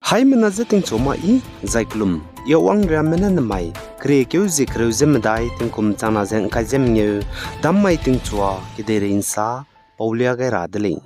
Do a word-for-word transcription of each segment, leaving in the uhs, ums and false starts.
Haimena je tingchu ma i, zai kelum, i wang riame ne nemai, keriekeu zie kereu ze medai tingkum changna ze ngkai ze mengeu, dam mai tingchua, kedeirei nsa, paulia gai ra de lei.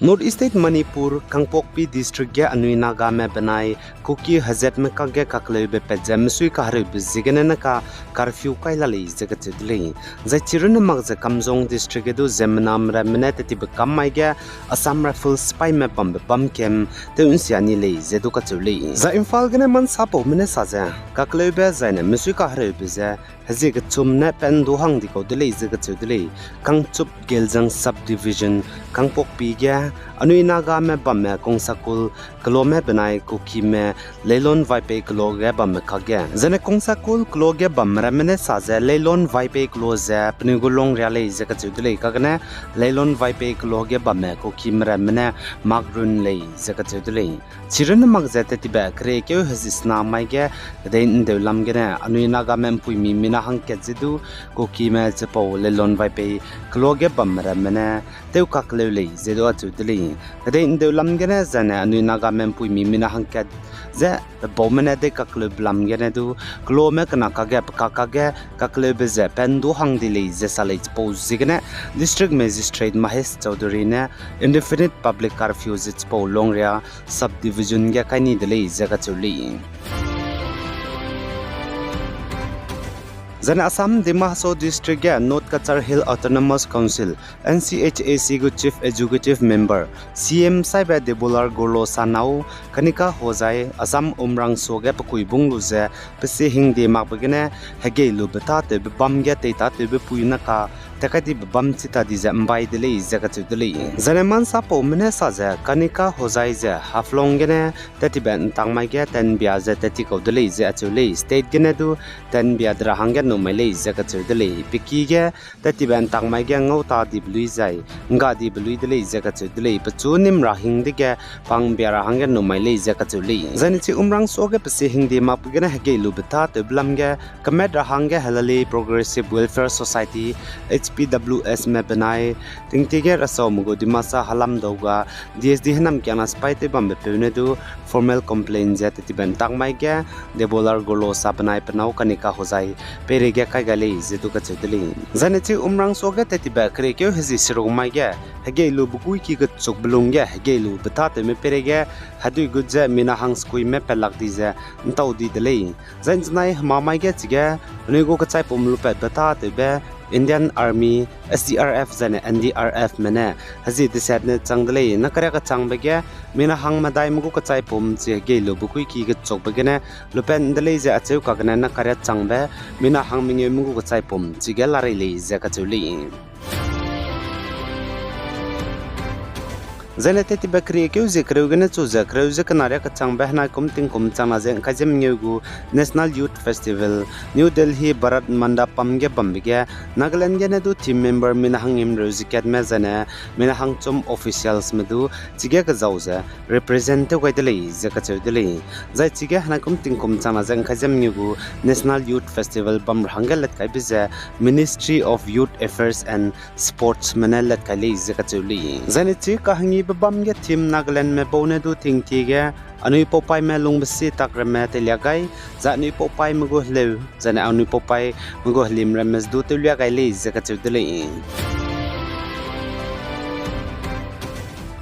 North East State Manipur, Kangpokpi District ge anui Nagame benai Kuki hezatme kakge kakleube pat ze mesui kahereube ziegene ne ka curfew kai la lei ze kacheu de lei. Zai chirunne mak ze Kamjong District ge du ziemmename ramme ne tetibe kam mai ge Assam Rifles sipaime bambe bam kem tew nsia ni lei ze du kacheu lei. Zai Imphal gene mansapaume ne sa ze, kakleube zaine mesui kahereube ze hezie kechum ne pa ndu hang di kau de lei ze kacheu de lei. Kangchup Geljang Subdivision, Kangpokpi ge, anui Nagame bamme Kongsakul kelome benai Kukime Leilon Vaipei kelo ge bamme kakge. Zaine Kongsakul kelo ge bamme ramme ne sa ze Leilon Vaipei kelo ze penui gu longria lei ze kacheu de lei, kagene Leilon Vaipei kelo ge bamme Kukime ramme ne mak run lei ze kacheu de lei. Chirunne mak ze tetibe keriekeu hezie sena mai ge kedei ndeu lam gene anui Nagame mpuimi mina hangkat ze du Kukime chipau Leilon Vaipei kelo ge bamme ramme ne tew kakleu lei ze du acheu de lei. Kedei ndeu lam gene zaine anui Nagame mpuimi mina hangkat ze pebaume ne dei kakleu belam gene du kelome kena kakge peka kakge kakleube ze pa ndu hang di lei ze sa lei. Chipau ziegene District Magistrate Mahesh Chaudhary ne indefinite public curfew ze chipau longria subdivision ge kai ni de lei ze kacheu lei. Zaine Assam Dima Hasao District ge North Cachar Hill Autonomous Council, N C H A C gu Chief Executive Member, C M saibe Debolal Gorlosa nâu Kanika Hojai Assam Umrangso ge pekui bung lu ze pesie hingdie makbe gene hegei lu betâtewbe bam ge teitâtewbe pui naka tekaidibe bam chi ta di ze mbai de lei ze kacheu de lei. Zaine mansapaume ne sa ze Kanika Hojai ze Haflong gene tetibe ntak mai ge tenbia ze teti kau de lei ze acheu lei. State gene du tenbia de ra hangge numai lei ze kacheu de lei. Peki ge tetibe ntak mai ge ngau ta dibe lui zai ngga dibe lui de lei ze kacheu de lei. Pechu nim ra hing dege pangbia ra hangge numai lei ze kacheu lei. Zaine chi Umrangso ge pesie hingdie makbe gene hegei lu betâtewbe lam ge kemet ra hangge Halali Progressive Welfare Society, H P W S me benai tingtie ge rasaume gu Dimasa Halamdau ga D S D hênamkiangna sipai tew bambe peu ne du formal complaint ze tetibe ntak mai ge Debolal Gorlosa benai penâu Kanika Hojai peireige kai gai lei ze du kacheu de lei. Zaine chi Umrangso ge tetibe keriekeu hezie seruk mai ge hegei lu beguiki kechukbe lung ge hegei lu betâtewme peireige hedui gut ze mina hang sekuime pelak di ze ntau di de lei. Zai nzenai hema mai ge chige penui gu kechaipum lupat betâtewbe Indian Army, S D R F zaine N D R F me ne hezie deset ne chang de lei. Nakaria kechangbe ge mina hang medaime gu kechaipum chi hegei lu beguiki kechukbe gene lupat de lei ze acheu kagene nakaria changbe mina hang mengeube gu kechaipum chige larei lei ze kacheu lei. Zaine tetibe keriekeu zie kereu gene chu ze kereu ze kenaria kechangbe henaikum tingkum changna ze ngkai ze mengeu gu National Youth Festival, New Delhi Bharat Mandapam ge bambe ge, Nagaland gene du team member mina hang himreu ze katme zaine mina hang chum officials me du chige kezau ze represent tew gai de lei ze kacheu de lei. Zai chige henaikum tingkum changna ze ngkai ze mengeu gu National Youth Festival bam ra hangge letkaibe ze Ministry of Youth Affairs and Sports me ne letkai lei ze kacheu lei. Zaine chi kahengibe bam ge team Nagaland me bau ne du tingtie ge anui paupaime lungbe si tak ramme teilia gai, zai anui paupaime gu heleu, zaine anui paupaime gu helim ramme du tewlia gai lei ze kacheu de lei.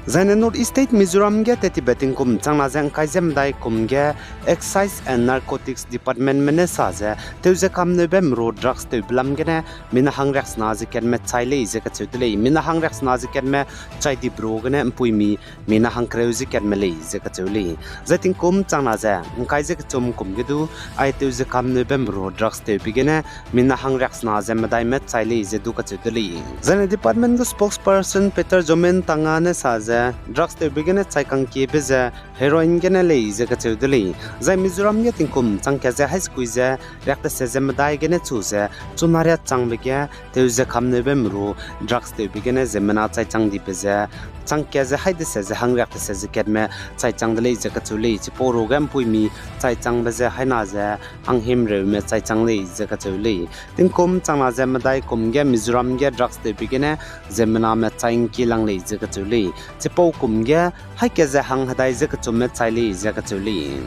Zaine North East State Mizoram ge tetibe tingkum changna ze ngkai ze medai kum ge Excise and Narcotics Department me ne sa ze tew ze kamneube meru drugs tewbe lam gene mina hang riaksena ze katme chai lei ze kacheu de lei. Mina hang riaksena ze katme chai dibe ru gene mpuimi mina hang kereu ze katme lei ze kacheu lei. Zai tingkum changna ze ngkai ze kechum kum ge du ai tew ze kamneube meru drugs tewbe gene mina hang riaksena ze medaime chai lei ze du kacheu de lei. Zaine department gu spokesperson Peter Jomen Tanga ne sa ze drugs tewbe gene chai kangkiebe ze heroin gene lei ze kacheu de lei. Zai Mizoram ge tingkum chang kat ze hai sekui ze riak tese ze medai gene chu ze chuna riat changbe ge tew ze kamneube meru drugs tewbe gene ziemmena chai chang dibe ze chang kat ze hai dese ze hang riak tese ze katme chai chang de lei ze kacheu lei. Chipau ruge mpuimi chai changbe ze haina ze hanghimreume chai chang lei ze kacheu lei. Tingkum changna ze medai kum ge Mizoram ge drugs tewbe gene ziemmename chai ngki lang lei ze kacheu lei. Chipau kum ge haika ze hang hedai ze kechumme chai lei ze kacheu lei.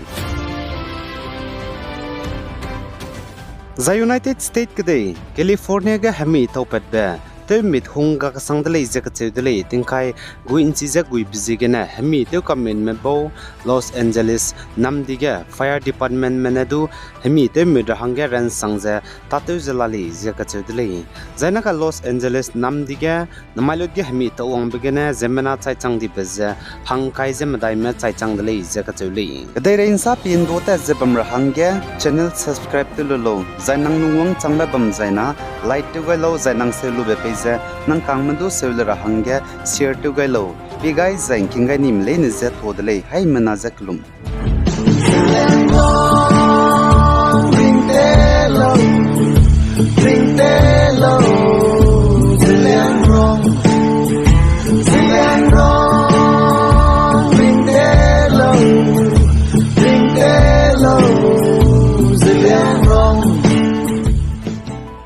Zai United States kedei California ge hemi taupatbe tewmit hung gakesang de lei ze kacheu de lei. Tingkai gui nchi ze guibe ziegene hemi tewkaminme bau Los Angeles namdi ge fire departmentme ne du hemi tewmit ra hangge ransang ze tâtew ze la lei ze kacheu de lei. Zai naka Los Angeles namdi ge namai lut ge hemi tawangbe gene ziemmena chai chang dibe ze hangkai ze medaime chai chang de lei ze kacheu lei. Kedeirei nsa pindu tat ze bam ra hangge channel subscribe tew lu lau, zai nang lungwang changbe bam zaina like tew gai lau, zai nang seu lube pei ze nang kangme du seu le ra hangge share tew gai lau. Pi gai zai ngking gai nime leine ze tuâ de lei, haimena ze kelum.